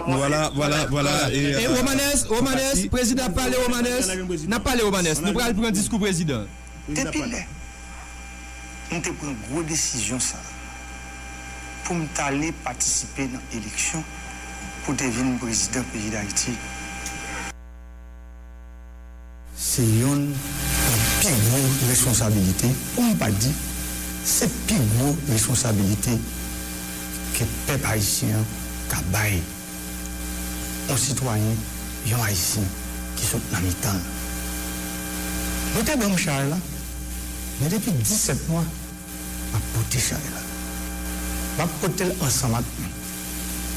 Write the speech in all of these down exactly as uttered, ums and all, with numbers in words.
Vwala, vwala, vwala. E, e, Romanes, Romanes, prezidan ap pale, Romanes. N ap pale, Romanes. Nou pral pran diskou prezidan. Depi lè m te pran gwo desizyon sa a pou m t ale patisipe nan eleksyon pou te vin prezidan peyi Dayiti. Se yonn nan pi gwo responsabilite, pou m pa di, se pi gwo responsabilite ke pèp ayisyen an ka bay yon sitwayen, yon ayisyen ki sot nan mitan l. Yo te ban m chay la, men depi disèt mwa, m ap pote chay la. M ap pote l ansanm ak mwen.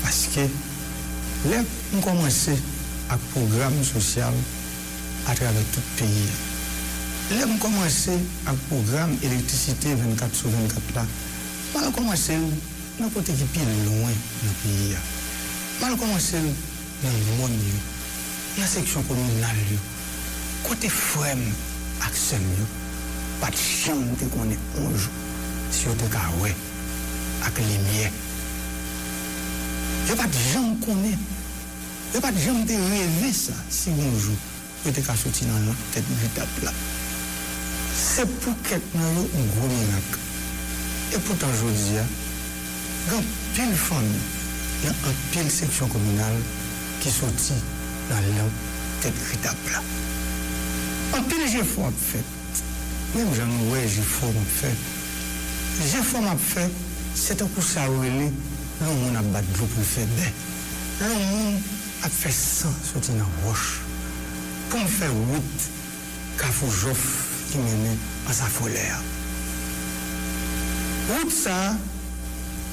Paske lè m kòmanse ak pwogram sosyal atravè tout peyi a, lè m kòmanse ak pwogram elektrisite vennkat sou vennkat la, m al kòmanse l nan kote ki pi lwen nan peyi a. M al kòmanse l nan mòn yo, nan seksyon kominal yo, kote frè m ak sè m yo pa t janm te konnen yon jou si yo te ka wè ak limyè. Yo pa t janm konnen, yo pa t janm te reve sa, si yon jou yo te ka soti nan lank tèt gri tap la. Se pou kèk nan yo yon gwo mirak. Epoutan, jodi a, gen anpil fanmi nan anpil seksyon kominal ki soti nan lank tèt gri tap la. Anpil jefò ap fèt. Menm jan nou wè jefò m ap fè, jefò m ap fè, se tankou sa yo rele lè yon moun ap bat dlo pou l fè bè, lè yon moun ap fè san soti nan wòch pou m fè wout Kafou Jòf ki mennen Ansa Folè a. Wout sa a,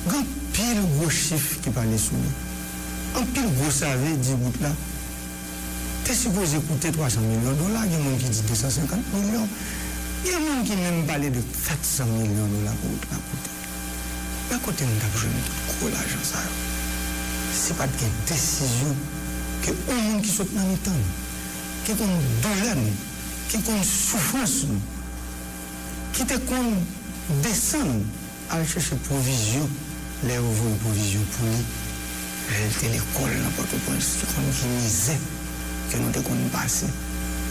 gen anpil gwo chif ki pale sou li. Anpil gwo save di wout la te sipoze koute twa san milyon dola, gen moun ki di de san senkant milyon, gen moun ki menm pale de kat san milyon dola pou wout la koute. Men kote nou t ap jwenn tout gwo lajan sa yo? Si pa t gen desizyon ke yon moun ki sot nan mitan nou, ki konn doulè nou, ki konn soufrans nou, ki te konn desann al chèche pwovizyon lè yo voye pwovizyon pou li, lè l te lekòl nan Pòtoprens, ki konn ki mizè ke nou te konn pase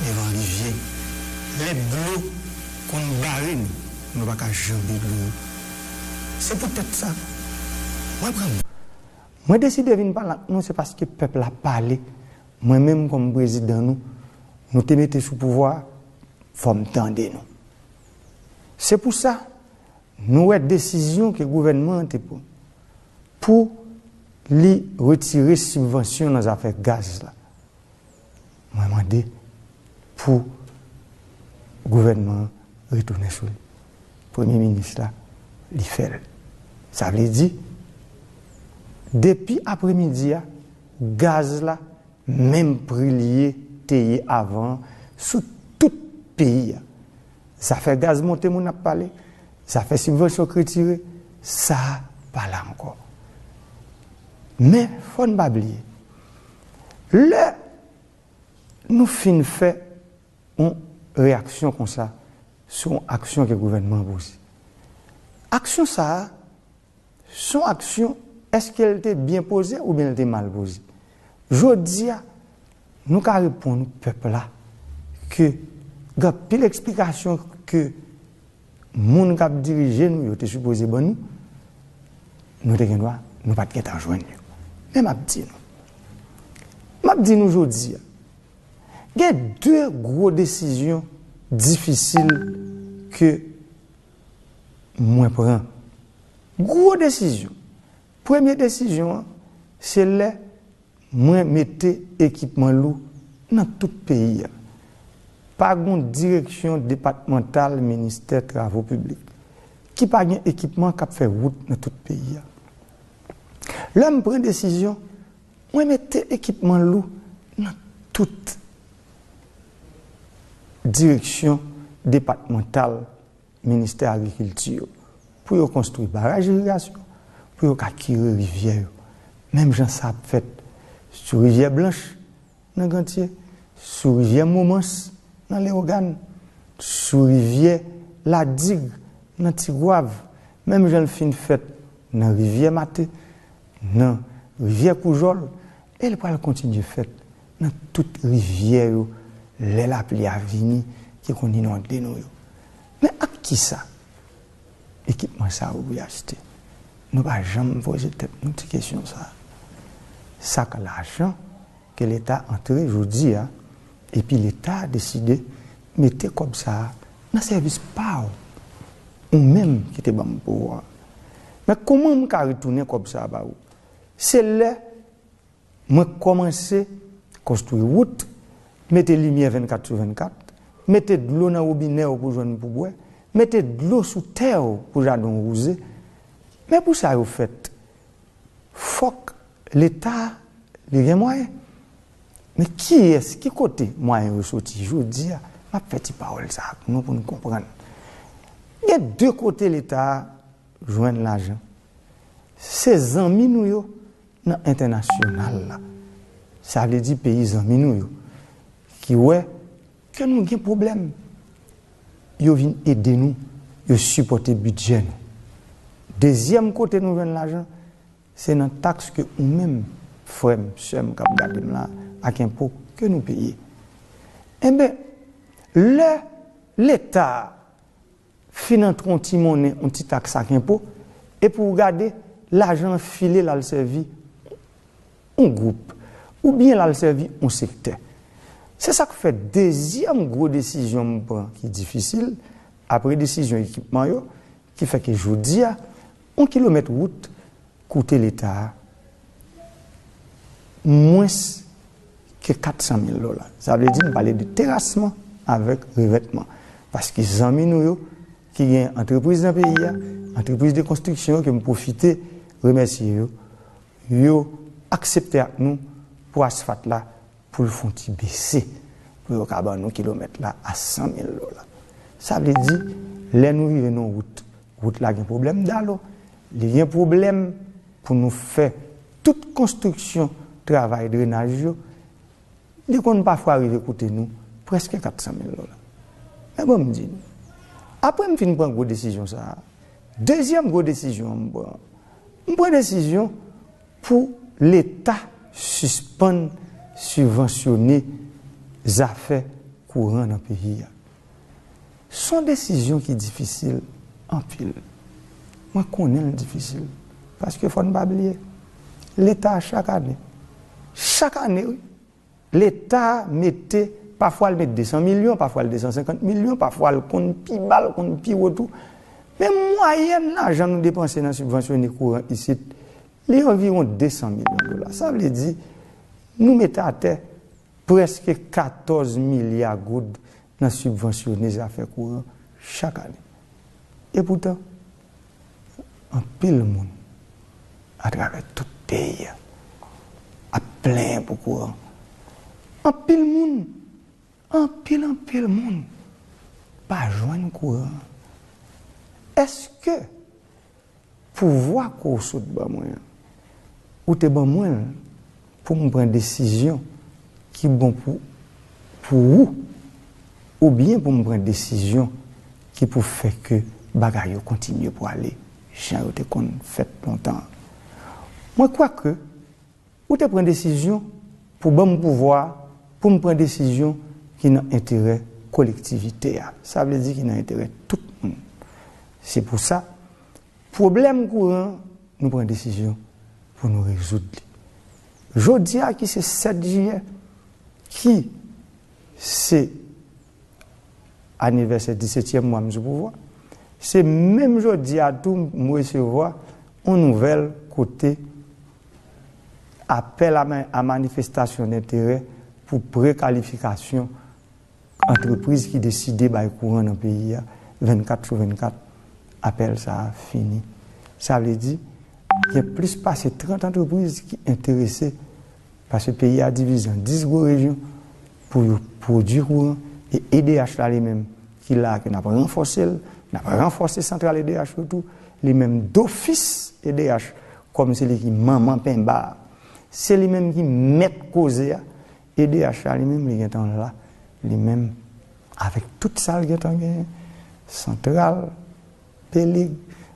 devan rivyè, lè dlo konn bare nou, nou pa ka janbe dlo yo. Se poutèt sa, mwen pran. Mwen deside vin pale ak nou, se paske pèp la pale. Mwen menm, kòm prezidan nou, nou te mete sou pouvwa a, fò m tande nou. Se pou sa, nou wè desizyon ke gouvènman an te pran pou li retire sibvansyon nan zafè gaz la. Mwen mande pou gouvènman an retounen sou li. Premye minis la, li fè l. Sa vle di, depi apremidi a, gaz la, menm pri li ye, te ye avan an, sou tout peyi a. Zafè gaz monte, moun ap pale, zafè sibvansyon k retire, sa a pa la ankò. Men, fò n pa bliye, lè nou fin fè yon reyaksyon konsa sou yon aksyon ke gouvènman an poze, aksyon sa a, se yon aksyon, èske l te byen poze oubyen l te mal poze? Jodi a, nou ka reponn pèp la ke gen anpil eksplikasyon ke moun k ap dirije nou yo te sipoze ban nou, nou te gen dwa, nou pa t gentan jwenn yo. Men m ap di nou, m ap di nou jodi a, gen de gwo desizyon difisil ke mwen pran. Gwo desizyon. Premye desizyon an, se lè mwen mete ekipman lou nan tout peyi a. Pa gen direksyon depatmantal ministè travo piblik ki pa gen ekipman k ap fè wout nan tout peyi a. Lè m pran desizyon, mwen mete ekipman lou nan tout direksyon depatmantal ministè agrikilti yo, pou yo konstwi baraj irigasyon, pou yo ka kire rivyè yo. Menm jan sa ap fèt sou rivyè Blanch nan Gantye, sou rivyè Momans nan Leyogàn, sou rivyè Ladig nan Tigwav, menm jan l fin fèt nan rivyè Mate, nan Rivyè Koujòl, e l pral kontinye fèt nan tout rivyè yo lè lapli a vini ki konn inonde nou yo. Men ak kisa ekipman sa yo pou y achte? Nou pa janm poze tèt nou ti kesyon sa a. Sa k lajan ke Leta antre jodi a, epi Leta deside mete kòb sa a nan sèvis pa w, ou menm ki te ban m pouvwa a. Men kòman m ka retounen kòb sa a ba ou? Se lè mwen kòmanse konstwi wout, mete limyè vennkat sou vennkat, mete dlo nan wobinè w pou jwenn pou bwè, mete dlo sou tè w pou jaden w wouze. Men pou sa yo fèt, fòk Leta li gen mwayen. Men kiyès, ki kote mwayen yo soti? Jodi a, m ap fè ti pawòl sa ak nou pou n konprann. Gen de kote Leta jwenn lajan. Se zanmi nou yo nan entènasyonal la. Sa vle di peyi zanmi nou yo ki wè ke nou gen pwoblèm. Yo vin ede nou, yo sipòte bidjè nou. Dezyèm kote nou jwenn lajan, se nan taks ke ou menm, frè m, sè m k ap gade m la, ak enpo ke nou peye. Enben, lè Leta fin antre yon ti monnen, yon ti taks ak enpo, epi w gade, lajan an file l al sèvi yon gwoup, oubyen l al sèvi yon sektè. Se sa k fè dezyèm gwo desizyon m pran ki difisil, apre desizyon ekipman yo, ki fè ke jodi a, yon kilomèt wout koute Leta a mwens ke kat san mil dola. Sa vle di m pale de terasman avèk revètman. Paske zanmi nou yo ki gen antrepriz nan peyi a, antrepriz de konstriksyon yo ke m pwofite remèsye yo, yo aksepte ak nou pou asfat la, pou l fè yon ti bese, pou yo ka ban nou kilomèt la a san mil dola. Sa vle di, lè nou rive nan wout, wout la gen pwoblèm dalo, li gen pwoblèm pou nou fè tout konstriksyon travay drenaj yo, li konn pafwa rive koute nou prèske kat san mil dola. Men bon, m di nou, apre m fin pran gwo desizyon sa a, dezyèm gwo desizyon an m pran, m pran desizyon pou Leta sispann sibvansyone zafè kouran nan peyi a. Se yon desizyon ki difisil anpil. Mwen konnen l difisil. Paske fò n pa bliye, Leta chak ane, chak ane, wi, Leta mete, pafwa l met de san milyon, pafwa l de san senkant milyon, pafwa l konn pi ba, l konn pi wo tou. Men mwayèn lajan nou depanse nan sibvansyone kouran isit, li anviwon de san milyon dola. Sa vle di, nou mete atè prèske katòz milya goud nan sibvansyone zafè kouran chak ane. Epoutan, anpil moun atravè tout peyi a ap plenyen pou kouran. Anpil moun, anpil, anpil moun pa jwenn kouran. Èske pouvwa ke w sot ban mwen an, ou te ban mwen l pou m pran desizyon ki bon pou, pou ou, oubyen pou m pran desizyon ki pou fè ke bagay yo kontinye pwale jan yo te konn fèt lontan an? Mwen kwè ke ou te pran desizyon pou ban m pouvwa a, pou m pran desizyon ki nan enterè kolektivite a. Sa vle di ki nan enterè tout moun. Se pou sa, pwoblèm kouran, nou pran desizyon pou nou rezoud li. Jodi a ki se sèt jiyè, ki se anivèsè disetyèm mwa m sou pouvwa, se menm jodi a tou m resevwa yon nouvèl kote apèl a ma-, a manifestasyon denterè pou prekalifikasyon antrepriz ki deside bay kouran nan peyi a vennkat sou vennkat, apèl sa a fini. Sa vle di, gen plis pase trant antrepriz ki enterese, paske peyi a divize an dis gwo rejyon, pou yo pwodui kouran, e E D H la li menm, ki la, ke n ap ranfòse l, n ap ranfòse santral E D H yo tou, li menm dofis E D H, kòm se li ki manman penba a, se li menm ki mèt koze a, E D H la li menm, li gentan la, li menm, avèk tout sa l gentan genyen, santral, Pelig,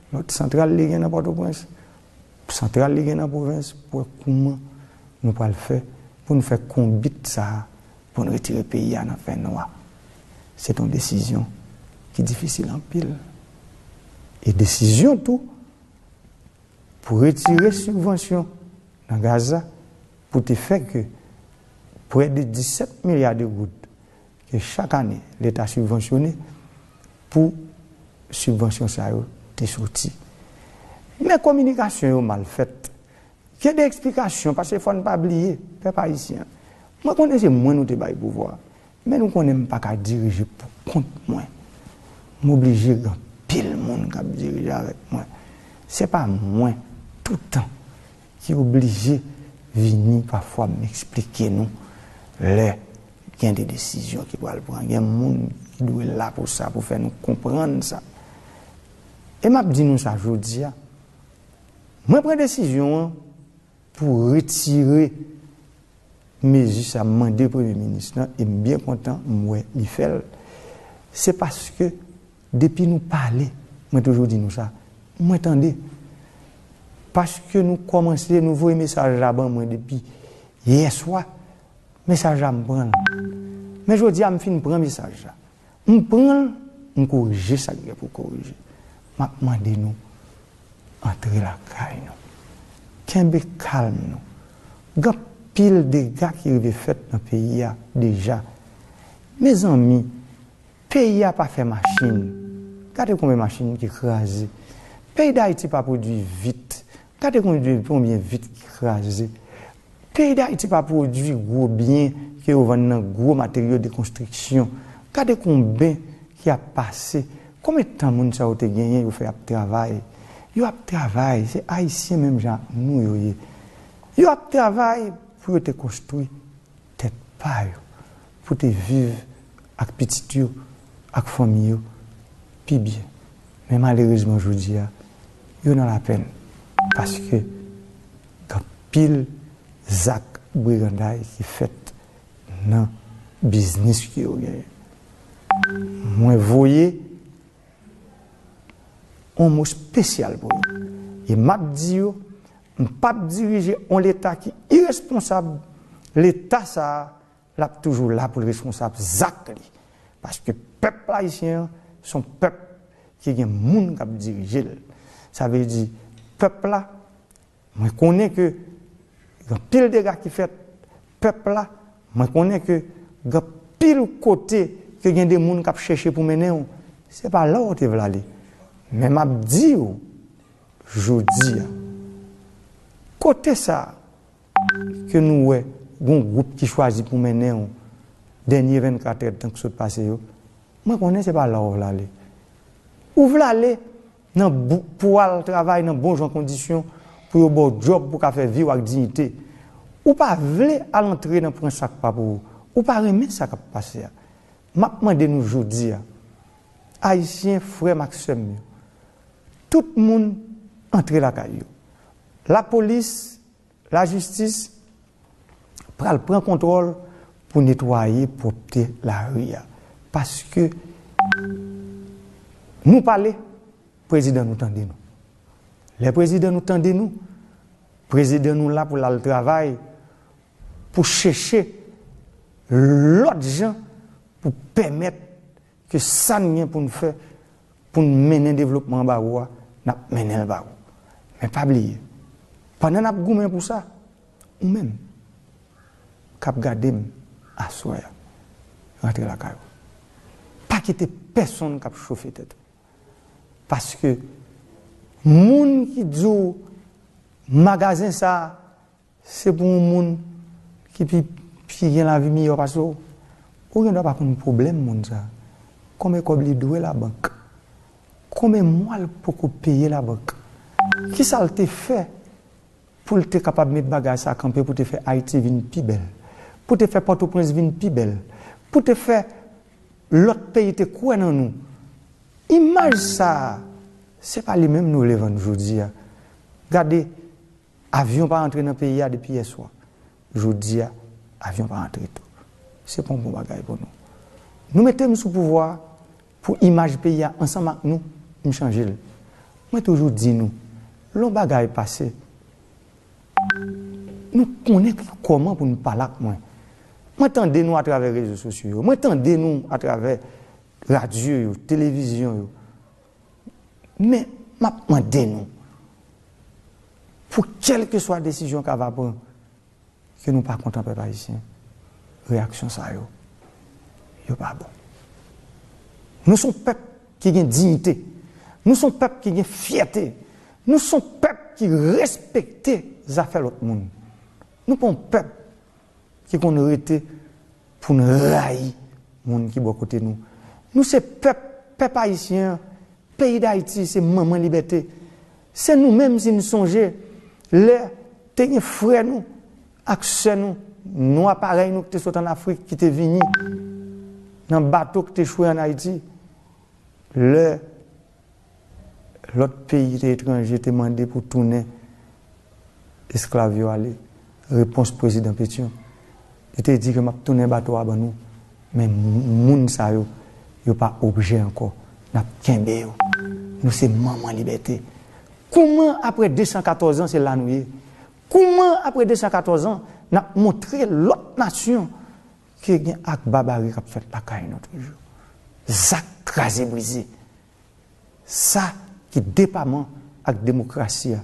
lòt santral li gen nan Pòtoprens, santral li gen nan pwovens, pou wè kouman nou pral fè pou n fè konbit sa a, pou n retire peyi a nan fènwa. Se t yon desizyon ki difisil anpil. E desizyon tou pou retire sibvansyon nan gaz la, pou te fè ke prè de disèt milya de goud ke chak ane Leta sibvansyone, pou sibvansyon sa yo te soti. Men kominikasyon yo mal fèt. Gen de eksplikasyon, paske fò n pa bliye, pèp ayisyen an. Mwen konnen se mwen nou te bay pouvwa a, men nou konnen m pa ka dirije pou kont mwen. M oblije gen anpil moun k ap dirije avèk mwen. Se pa mwen, toutan, ki oblije vini pafwa m eksplike nou lè gen de desizyon ki pral pran. Gen moun ki dwe la pou sa, pou fè nou konprann sa. E m ap di nou sa jodi a, mwen pran desizyon an pou retire mezi sa, m mande Premye Minis lan, e m byen kontan m wè li fè l. Se paske depi nou pale, mwen toujou di nou sa, mwen tande. Paske nou kòmanse, nou voye mesaj la ban mwen depi yè swa, mesaj la m pran l. Men jodi a m fin pran mesaj la. M pran l, m korije sa k gen pou korije. M ap mande nou antre lakay nou. Kenbe kalm nou. Gen anpil dega ki rive fèt nan peyi a deja. Mezanmi, peyi a pa fè machin. Gade konbyen machin ki kraze. Peyi Dayiti pa pwodui vit. Gade konbyen, konbyen vit ki kraze. Peyi Dayiti pa pwodui gwo byen ke yo vann nan gwo materyo de konstriksyon. Gade konbyen ki ap pase. Konbyen tan moun sa yo te genyen yo fè ap travay? Yo ap travay, se Ayisyen menm jan ak nou yo ye. Yo ap travay pou yo te konstwi tèt pa yo, pou te viv ak pitit yo, ak fanmi yo pi byen. Men malerezman jodi a, yo nan lapenn paske gen anpil zak briganday ki fèt nan biznis ke yo genyen. Mwen voye yon mo espesyal pou yo. E m ap di yo, m p ap dirije yon Leta ki iresponsab. Leta sa a, l ap toujou la pou l responsab zak li. Paske pèp ayisyen an, se yon pèp ki gen moun k ap dirije l. Sa vle di, pèp la, mwen konnen ke gen anpil dega ki fèt. Pèp la, mwen konnen ke gen anpil kote ke gen de moun k ap chèche pou mennen w. Se pa la w te vle ale. Men m ap di w, jodi a, kote sa a ke nou wè gen yon gwoup ki chwazi pou mennen w dènye vennkat èdtan k sot pase yo, mwen konnen se pa la w vle ale. Ou vle ale nan bou-, pou al travay nan bon jan kondisyon, pou yo ba w djòb, pou w ka fè vi w ak diyite. Ou pa vle al antre nan pran sa k pa pou ou. Ou pa renmen sa k ap pase a. M ap mande nou jodi a, Ayisyen, frè m ak sè m yo, tout moun antre lakay yo. Lapolis, lajistis pral pran kontwòl pou netwaye pwòpte lari a. Paske nou pale, prezidan nou tande nou. Lè prezidan nou tande nou, prezidan nou la pou l al travay, pou chèche lòt jan pou pèmèt ke sa n gen pou n fè, pou n mennen devlopman an ba ou a, n ap mennen l ba ou. Men pa bliye, pandan n ap goumen pou sa, ou menm k ap gade m aswè a, rantre lakay ou. Pa kite pèsonn k ap chofe tèt ou. Paske moun ki di w magazen sa a, se pou yon moun ki pi, ki gen lavi miyò pase w. Ou gendwa pa konn pwoblèm moun sa a. Konbyen kòb li dwe labank? Konbyen mwa l poko peye labank? Kisa l te fè pou l te kapab met bagay sa kanpe, pou te fè Ayiti vin pi bèl, pou te fè Pòtoprens vin pi bèl, pou te fè lòt peyi te kwè nan nou? Imaj sa a, se pa li menm nou vle vann jodi a. Gade, avyon pa antre nan peyi a depi yèswa. Jodi a, avyon pa antre tou. Se pa yon bon bagay pou nou. Nou mete m sou pouvwa a pou imaj peyi a ansanm ak nou, m chanje l. Mwen toujou di nou, lè yon bagay pase, Nou konnen kòman pou n pale ak mwen. Mwen tande nou atravè rezo sosyo yo. Mwen tande nou atravè radyo yo, televizyon yo. Men, m ap mande nou, pou kèlkeswa desizyon k ap pran, ke nou pa kontan, pèp ayisyen, reyaksyon sa yo, yo pa bon. Nou se yon pèp ki gen diyite. Nou se yon pèp ki gen fyète. Nou se yon pèp ki respekte zafè lòt moun. Nou pa yon pèp ki konn rete pou n rayi moun ki bò kote nou. Nou se pèp, pèp ayisyen an, peyi Dayiti se manman libète. Se nou menm, si n sonje, lè te gen frè nou ak sè nou, nwa parèy nou ki te sot ann Afrik, ki te vini nan bato ki te chwe ann Ayiti, lè lòt peyi te etranje te mande pou tounen esklav yo ale, repons prezidan Pétion, li te di ke m ap tounen bato a ban nou, men moun sa yo, yo pa objè ankò, n ap kenbe yo. Nou se manman libète. Kouman apre de san katòz an se la nou ye? Kouman apre de san katòz an n ap montre lòt nasyon ke gen ak babari k ap fèt lakay nou toujou? Zak kraze brize. Sa ki depaman ak demokrasi a,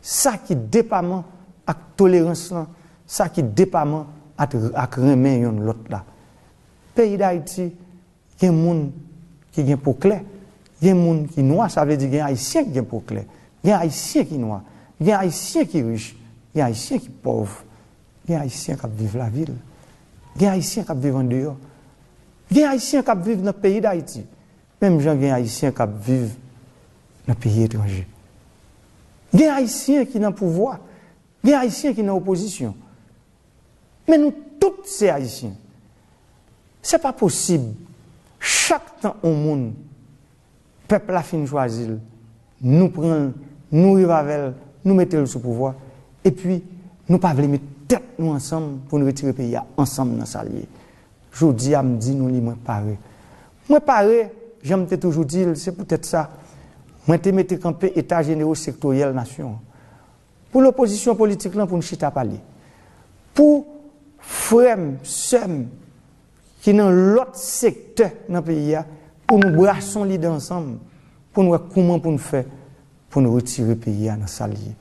sa ki depaman ak tolerans lan, sa ki depaman ak, ak renmen yonn lòt la. Peyi Dayiti, gen moun ki gen po klè, gen moun ki nwa, sa vle di gen ayisyen ki gen po klè, gen ayisyen ki nwa, gen ayisyen ki rich, gen ayisyen ki pòv, gen ayisyen k ap viv lavil, gen ayisyen k ap viv andeyò, gen ayisyen k ap viv nan peyi Dayiti. Menm jan gen ayisyen k ap viv nan peyi etranje. Gen ayisyen ki nan pouvwa, gen ayisyen ki nan opozisyon. Men nou tout se ayisyen. Se pa posib, chak tan yon moun, pèp la fin chwazi l, nou pran l, nou rive avè l, nou mete l sou pouvwa, epi nou pa vle met tèt nou ansanm pou n retire peyi a ansanm nan sa l ye. Jodi a, m di nou li, mwen pare. Mwen pare, jan m te toujou di l, se poutèt sa mwen te mete kanpe Eta Jenero Sektoryèl Nasyon an. Pou lopozisyon politik lan, pou n chita pale. Pou frè m, sè m ki nan lòt sektè nan peyi a, pou nou brase yon lide ansanm, pou n wè kouman pou n fè pou n retire peyi a nan sa l ye.